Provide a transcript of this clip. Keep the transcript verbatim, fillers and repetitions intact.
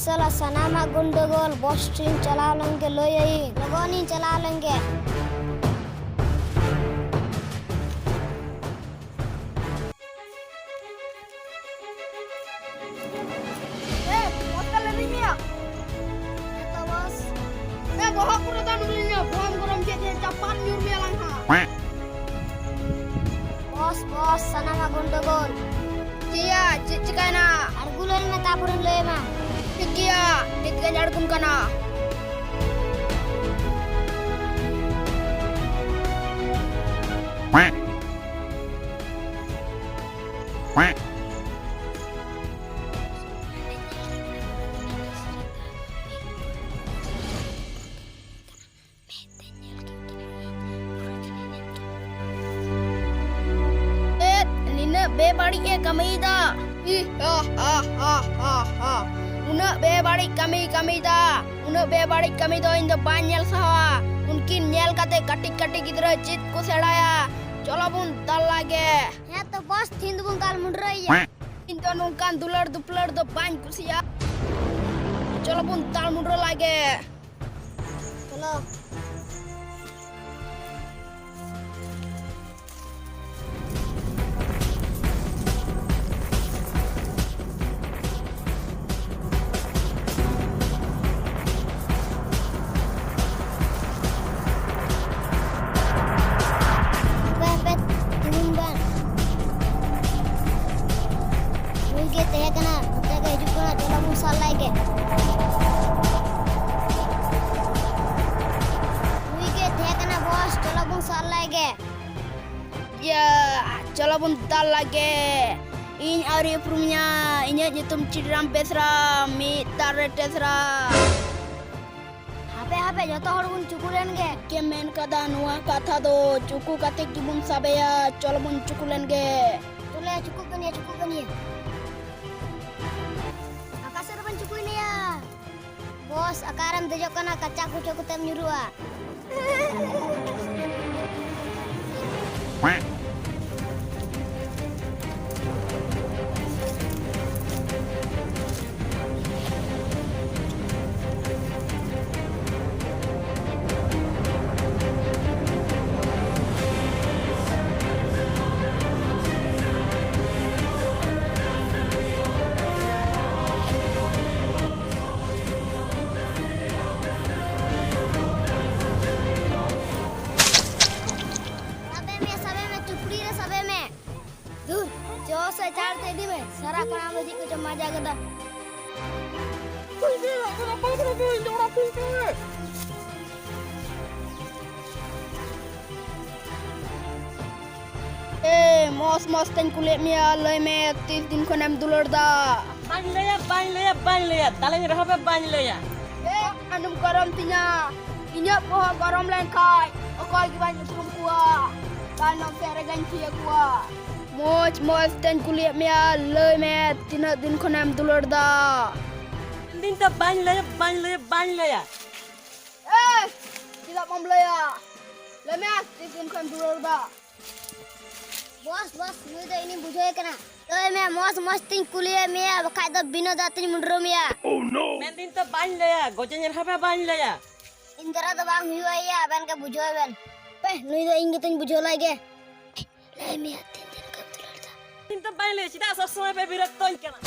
ᱥᱟᱞᱟ ᱥᱟᱱᱟᱢᱟᱜ ᱜᱚᱱᱰᱚᱜᱳᱞ, ᱵᱚᱥ ᱴᱷᱮᱱ ᱪᱟᱞᱟᱣ ᱞᱮᱱ ᱜᱮ ᱞᱟᱹᱭ ᱟᱹᱧ, ᱞᱚᱜᱚᱱᱤᱧ ᱪᱟᱞᱟᱣ ᱞᱮᱱ ᱜᱮ᱾ ᱮ, ᱵᱚᱥ ᱛᱟᱞᱮ ᱞᱟᱹᱭ ᱢᱮᱭᱟ᱾ ᱦᱮᱸ ᱛᱚ ᱵᱚᱥ᱾ ᱮ, ᱵᱚᱦᱚᱜ ᱯᱩᱨᱟᱹ ᱫᱟᱱ ᱩᱞᱤᱧᱟ, ᱵᱷᱚᱢ ᱜᱚᱨᱚᱢ ᱪᱮᱫ ᱛᱮ ᱪᱟᱯᱟᱫ ᱧᱩᱨ ᱢᱮᱭᱟ ᱞᱟᱝ ᱦᱟᱸᱜ᱾ ᱵᱚᱥ, ᱵᱚᱥ, ᱥᱟᱱᱟᱢᱟᱜ ᱜᱚᱱᱰᱚᱜᱳᱞ᱾ ᱪᱮᱫ ᱭᱟ, ᱪᱮᱫ ᱪᱤᱠᱟᱹᱭᱮᱱᱟ? ᱟᱬᱜᱩ ᱞᱮᱱ ᱢᱮ, ᱛᱟᱯᱚᱨᱮᱧ ᱞᱟᱹᱭ ᱟᱢᱟ᱾ ᱴᱷᱤᱠ ᱜᱮᱭᱟ, ᱱᱤᱛ ᱜᱮᱧ ᱟᱬᱜᱚᱱ ᱠᱟᱱᱟ᱾ ᱪᱮᱫ ᱱᱤᱱᱟᱹᱜ ᱵᱮᱵᱟᱹᱲᱤᱡ ᱮ ᱠᱟᱹᱢᱤᱭᱮᱫᱟ? ᱦᱤ ᱦᱟ ᱦᱟ ᱦᱟ ᱦᱟ ᱦᱟ᱾ ᱩᱱᱟᱹᱜ ᱵᱮᱵᱟᱹᱲᱤᱡ ᱠᱟᱹᱢᱤ ᱠᱟᱹᱢᱤᱭᱮᱫᱟ᱾ ᱩᱱᱟᱹᱜ ᱵᱮᱵᱟᱹᱲᱤᱡ ᱠᱟᱹᱢᱤ ᱫᱚ ᱤᱧ ᱫᱚ ᱵᱟᱹᱧ ᱧᱮᱞ ᱥᱟᱦᱟᱣᱟ᱾ ᱩᱱᱠᱤᱱ ᱧᱮᱞ ᱠᱟᱛᱮ ᱠᱟᱹᱴᱤᱡ ᱠᱟᱹᱴᱤᱡ ᱜᱤᱫᱽᱨᱟᱹ ᱪᱮᱫ ᱠᱚ ᱥᱮᱬᱟᱭᱟ? ᱪᱚᱞᱚ ᱵᱚᱱ ᱫᱟᱞ ᱞᱟᱜᱮ᱾ ᱦᱮᱸ ᱛᱚ ᱵᱚᱥ, ᱛᱤᱦᱤᱧ ᱫᱚᱵᱚᱱ ᱫᱟᱞ ᱢᱩᱰᱨᱟᱹᱭᱮᱭᱟ᱾ ᱤᱧ ᱫᱚ ᱱᱚᱝᱠᱟᱱ ᱫᱩᱞᱟᱹᱲ ᱫᱩᱯᱞᱟᱹᱲ ᱫᱚ ᱵᱟᱹᱧ ᱠᱩᱥᱤᱭᱟᱜᱼᱟ᱾ ᱪᱚᱞᱚ ᱵᱚᱱ ᱫᱟᱞ ᱢᱩᱰᱨᱟᱹ ᱞᱟᱜᱮ᱾ ᱪᱚᱞᱚ᱾ ᱦᱟᱯᱮ, ᱦᱟᱯᱮ, ᱛᱤᱸᱜᱩᱱ ᱵᱮᱱ᱾ ᱱᱩᱭ ᱜᱮ ᱛᱟᱦᱮᱸ ᱠᱟᱱᱟ, ᱱᱚᱛᱮ ᱜᱮ ᱦᱤᱡᱩᱜ ᱠᱟᱱᱟ, ᱪᱚᱞᱚ ᱵᱚᱱ ᱥᱟᱵ ᱞᱟᱭ ᱜᱮ᱾ ᱱᱩᱭ ᱜᱮ ᱛᱟᱦᱮᱸ ᱠᱟᱱᱟ ᱵᱚᱥ, ᱪᱚᱞᱚ ᱵᱚᱱ ᱥᱟᱵ ᱞᱟᱭ ᱜᱮ᱾ ᱤᱭᱟᱹ, ᱪᱚᱞᱚ ᱵᱚᱱ ᱫᱟᱞ ᱞᱟᱜᱮ᱾ ᱤᱧ ᱟᱹᱣᱨᱤ ᱩᱯᱨᱩᱢᱤᱧᱟ, ᱤᱧᱟᱹᱜ ᱧᱩᱛᱩᱢ ᱪᱤᱰᱨᱟᱢ ᱵᱮᱥᱨᱟ, ᱢᱤᱫ ᱛᱟᱨ ᱨᱮ ᱴᱮᱥᱨᱟ᱾ ᱦᱟᱯᱮ, ᱦᱟᱯᱮ, ᱡᱚᱛᱚ ᱦᱚᱲ ᱵᱚᱱ ᱪᱩᱠᱩ ᱞᱮᱱ ᱜᱮ᱾ ᱪᱮᱫ ᱮᱢ ᱢᱮᱱ ᱠᱟᱫᱟ ᱱᱚᱣᱟ ᱠᱟᱛᱷᱟ ᱫᱚ? ᱪᱩᱠᱩ ᱠᱟᱛᱮ ᱜᱮᱵᱚᱱ ᱥᱟᱵᱮᱭᱟ᱾ ᱪᱚᱞᱚ ᱵᱚᱱ ᱪᱩᱠᱩ ᱞᱮᱱ ᱜᱮ᱾ ᱪᱚᱞᱮ, ᱪᱩᱠᱩᱜ ᱠᱟᱱ ᱜᱮᱭᱟ, ᱪᱩᱠᱩᱜ ᱠᱟᱱ ᱜᱮᱭᱟ᱾ ᱚᱠᱟ ᱥᱮᱫ ᱨᱮᱵᱚᱱ ᱪᱩᱠᱩᱭ ᱱᱮᱭᱟ? ᱵᱚᱥ, ᱚᱠᱟᱨᱮᱢ ᱫᱮᱡᱚᱜ ᱠᱟᱱᱟ? ᱠᱟᱪᱟ ᱠᱩᱪᱚ ᱠᱟᱛᱮᱢ ᱧᱩᱨᱩᱜᱼᱟ᱾ ᱪᱚ ᱢᱟᱡᱟ ᱠᱮᱫᱟ᱾ ᱮ, ᱢᱚᱥ ᱢᱚᱥ ᱛᱮᱧ ᱠᱩᱞᱤᱭᱮᱫ ᱢᱮᱭᱟ, ᱞᱟᱹᱭ ᱢᱮ, ᱛᱤᱥ ᱫᱤᱱ ᱠᱷᱚᱱᱮᱢ ᱫᱩᱞᱟᱹᱲ ᱫᱟ? ᱵᱟᱹᱧ ᱞᱟᱹᱭᱟ, ᱵᱟᱹᱧ ᱞᱟᱹᱭᱟ, ᱵᱟᱹᱧ ᱞᱟᱹᱭᱟ, ᱫᱟᱞᱮᱧ ᱨᱮᱦᱚᱸ ᱯᱮ ᱵᱟᱹᱧ ᱞᱟᱹᱭᱟ᱾ ᱮ, ᱟᱞᱚᱢ ᱜᱚᱨᱚᱢ ᱛᱤᱧᱟ, ᱤᱧᱟᱹᱜ ᱵᱚᱦᱚᱜ ᱜᱚᱨᱚᱢ ᱞᱮᱱᱠᱷᱟᱱ ᱚᱠᱚᱭ ᱜᱮ ᱵᱟᱹᱧ ᱩᱯᱨᱩᱢ ᱠᱚᱣᱟ, ᱛᱟᱭᱱᱚᱢ ᱥᱮᱫ ᱨᱮᱜᱮᱧ ᱛᱷᱤᱭᱟᱹ ᱠᱚᱣᱟ᱾ ᱢᱚᱡᱽ ᱢᱚᱡᱽ ᱛᱮᱧ ᱠᱩᱞᱤᱭᱮᱫ ᱢᱮᱭᱟ, ᱞᱟᱹᱭ ᱢᱮ, ᱛᱤᱱᱟᱹᱜ ᱫᱤᱱ ᱠᱷᱚᱱᱮᱢ ᱫᱩᱞᱟᱹᱲ ᱫᱟ? ᱤᱧ ᱫᱚ ᱵᱟᱹᱧ ᱞᱟᱹᱭᱟ, ᱵᱟᱹᱧ ᱞᱟᱹᱭᱟ, ᱵᱟᱹᱧ ᱞᱟᱹᱭᱟ᱾ ᱮ, ᱪᱮᱫᱟᱜ ᱵᱟᱢ ᱞᱟᱹᱭᱟ? ᱞᱟᱹᱭ ᱢᱮ, ᱛᱤᱥ ᱫᱤᱱ ᱠᱷᱚᱱᱮᱢ ᱫᱩᱞᱟᱹᱲ ᱫᱟ? ᱵᱚᱥ, ᱵᱚᱥ, ᱱᱩᱭ ᱫᱚ ᱤᱧᱤᱧ ᱵᱩᱡᱷᱟᱹᱣᱮ ᱠᱟᱱᱟ᱾ ᱞᱟᱹᱭ ᱢᱮ, ᱢᱚᱡᱽ ᱢᱚᱡᱽ ᱛᱤᱧ ᱠᱩᱞᱤᱭᱮᱫ ᱢᱮᱭᱟ, ᱵᱟᱠᱷᱟᱡ ᱫᱚ ᱵᱤᱱᱟᱹ ᱫᱟᱜ ᱛᱤᱧ ᱢᱩᱰᱨᱟᱹ ᱢᱮᱭᱟ᱾ ᱢᱮᱱᱫᱟᱹᱧ ᱛᱚ ᱵᱟᱹᱧ ᱞᱟᱹᱭᱟ, ᱜᱚᱡᱮᱧ ᱨᱮᱦᱚᱸ ᱯᱮ ᱵᱟᱹᱧ ᱞᱟᱹᱭᱟ᱾ ᱤᱧ ᱫᱟᱨᱟ ᱫᱚ ᱵᱟᱝ ᱦᱩᱭᱩᱜᱼᱟ ᱭᱟ, ᱟᱵᱮᱱ ᱜᱮ ᱵᱩᱡᱷᱟᱹᱣ ᱵᱮᱱ᱾ ᱯᱮ, ᱱᱩᱭ ᱫᱚ ᱤᱧ ᱜᱮᱛᱚᱧ ᱵᱩᱡᱷᱟᱹᱣ ᱞᱟᱭ ᱜᱮ᱾ ᱞᱟᱹᱭ ᱢᱮᱭᱟ, ᱛᱤᱱ ᱫᱤᱱ ᱠᱷᱚᱱ ᱫᱩᱞᱟᱹᱲ ᱫᱟ? ᱤᱧ ᱫᱚ ᱵᱟᱹᱧ ᱞᱟᱹᱭᱟ, ᱪᱮᱫᱟᱜ ᱥᱚᱵ ᱥᱚᱢᱚᱭ ᱯᱮ ᱵᱤᱨᱚᱠᱛᱚᱧ ᱠᱟᱱᱟ?